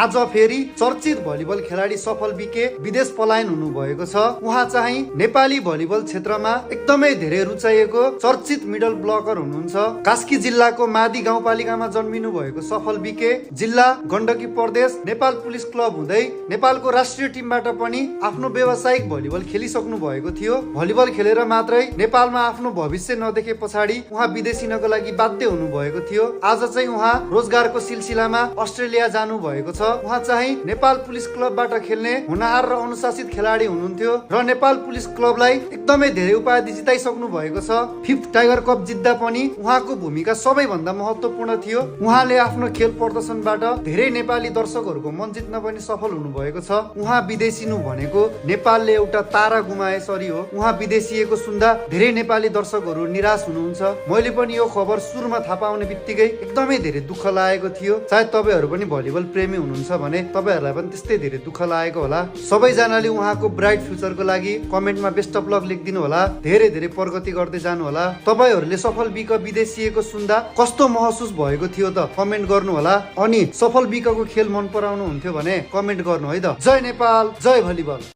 आज फेरि चर्चित भलिबल खेलाडी सफल बिके विदेश पलायन हुनु भएको छ। उहाँ चाहिँ नेपाली भलिबल क्षेत्रमा एकदमै धेरै रुचाइएको चर्चित मिडल ब्लकर हुनुहुन्छ। कास्की जिल्लाको मादी गाउँपालिकामा जन्मिनु भएको सफल बिके जिल्ला गण्डकी प्रदेश नेपाल पुलिस क्लब हुँदै नेपालको राष्ट्रिय टिमबाट पनि आफ्नो व्यावसायिक भलिबल खेलिसक्नु भएको थियो। भलिबल खेलेर मात्रै नेपालमा आफ्नो भविष्य नदेखे पछाडि उहाँ विदेशिनको लागि बाध्य हुनु भएको थियो। आज चाहिँ उहाँ रोजगारको सिलसिलामा अस्ट्रेलिया जानु भएको छ। उहाँ चाहिँ नेपाल पुलिस क्लबबाट खेल्ने होनहार र अनुशासित खेलाडी हुनुहुन्थ्यो र नेपाल पुलिस क्लबलाई एकदमै धेरै उपाधि जिताइसक्नु भएको छ। 5th टाइगर कप जित्दा पनि उहाँको भूमिका सबैभन्दा महत्त्वपूर्ण थियो। उहाँले आफ्नो खेल प्रदर्शनबाट धेरै नेपाली दर्शकहरूको मन जित्न पनि सफल हुनु भएको छ। उहाँ विदेशिनु भनेको नेपालले एउटा तारा गुमाएसरी हो। उहाँ विदेशिएको सुन्दा धेरै नेपाली दर्शकहरू निराश हुनुहुन्छ। मैले पनि यो खबर सुरुमा थाहा पाउने बित्तिकै एकदमै धेरै दुःख लागेको थियो। सायद तपाईहरू पनि भलिबल प्रेमी हुनुहुन्छ भने तपाईहरूलाई पनि त्यस्तै धेरै दुःख लागेको होला। सबैजनाले उहाँको ब्राइट फ्युचरको लागि कमेन्टमा बेस्ट अफ लक लेखिदिनु होला। धेरै धेरै प्रगति गर्दै जानु होला। तपाईहरूले सफल बिक विदेशिएको सुन्दा कस्तो महसुस भएको थियो त कमेन्ट गर्नु होला। अनि सफल बिकको खेल मन पराउनु हुन्थ्यो भने कमेन्ट गर्नु है त। जय नेपाल, जय भलिबल।